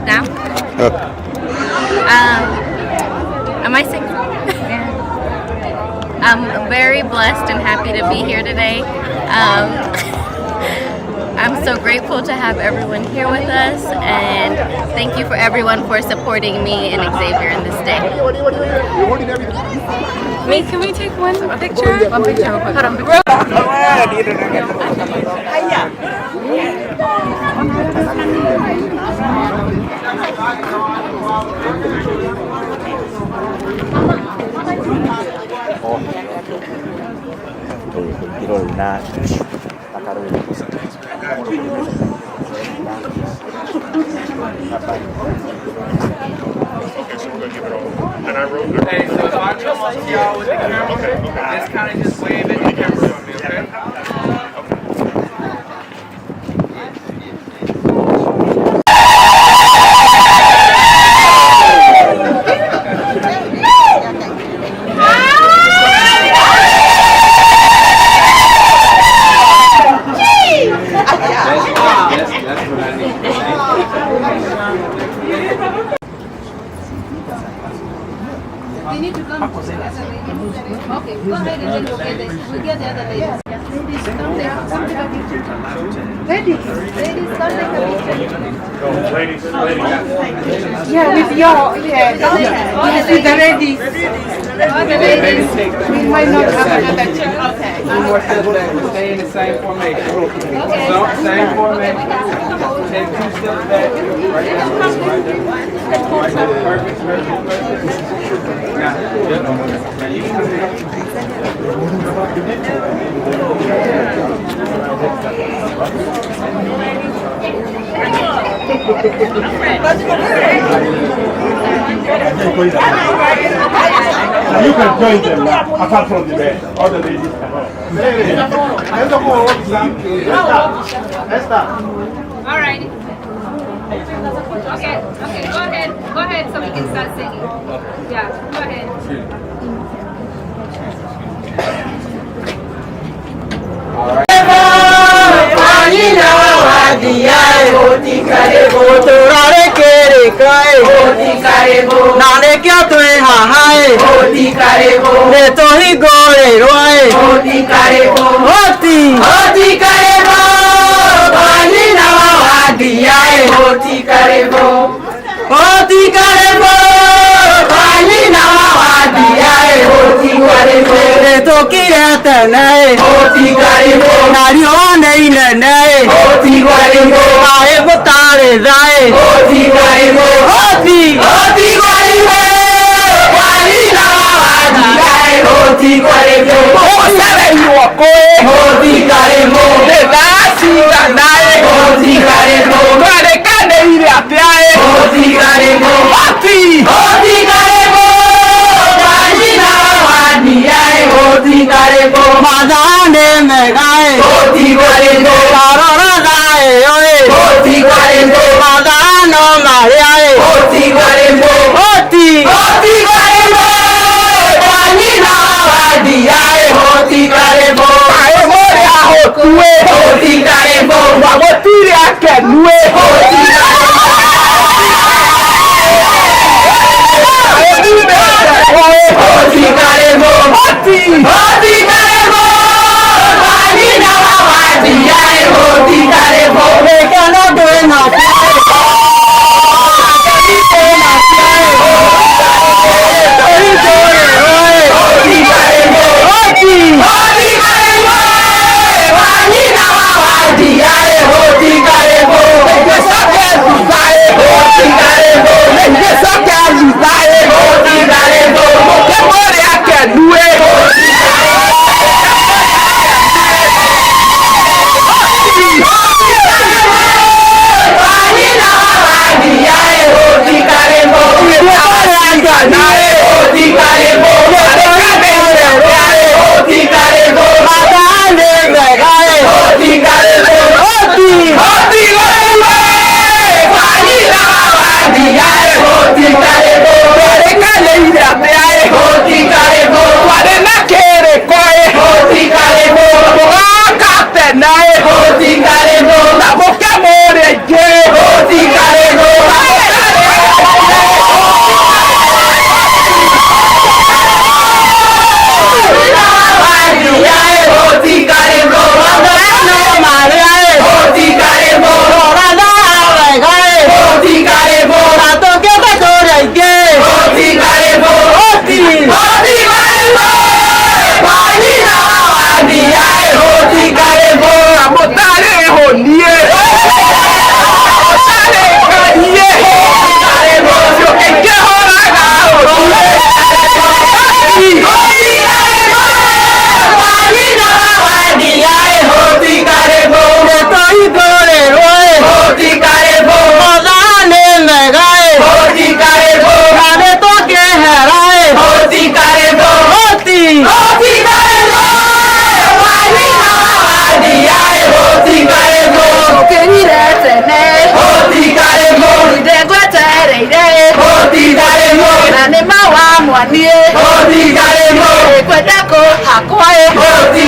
Now? Am I singing? I'm very blessed and happy to be here today. I'm so grateful to have everyone here with us, and thank you for everyone for supporting me and Xavier in this day. Me, can we take one picture? One picture. Hold on. Okay, so we're gonna give it all. And I wrote. Hey, so if I come up to y'all with the camera, just kind of just wave at the camera for me, okay? That's what I need. They need to come. Okay, go ahead and then we'll get the, we'll get the other ladies. Ladies, come take a picture. Ladies, ladies, come take a picture. Ladies, ladies. Yeah, with your, yeah, yes, with the ladies. All the ladies. We might not have another chance. Okay. Two more steps back. Stay in the same formation. So, same formation. Take two steps back. Right there. Right there. Right there. Perfect, perfect, perfect. Now, yep. Now you can come here. You can join them now, apart from the men. All the ladies can. All right. Okay, okay, go ahead. Go ahead so we can start singing. Yeah, go ahead. Na nĩkĩo twĩ haha ĩ nĩ tũhingũrĩrwo ĩ hoti hoti karibu nĩ tũkire tene ĩ na riũa nĩ inene ĩ maĩ mũtarĩ tha ĩ hoti Mũcereirwo kũĩ nĩ thaa cigana ĩ twarĩkanĩire atĩa ĩ hoti mathaa nĩ mega ĩ tarora thaa ĩyo ĩ mathaa no marĩa ĩ hoti maĩ mũrĩ ahũtu ĩ na gũtirĩ akenu ĩ maĩ mumĩte kũ ĩ hoti gĩkeno ndwĩ nakĩo ĩ twĩ nakĩo ĩ tũhingũrĩrwo ĩ hoti Nĩngĩcoke thutha ĩ nĩngĩcoke thutha ĩ mũke mũrĩ akenu ĩ mathaa nĩ mega ĩ hoti Twarĩkanĩire atĩa ĩ twarĩ na kĩrĩko ĩ mũgoka tene ĩ na mũke mũrĩ aingĩ na mũke Mwaniĩ. Kwenda kũhakwa ĩ.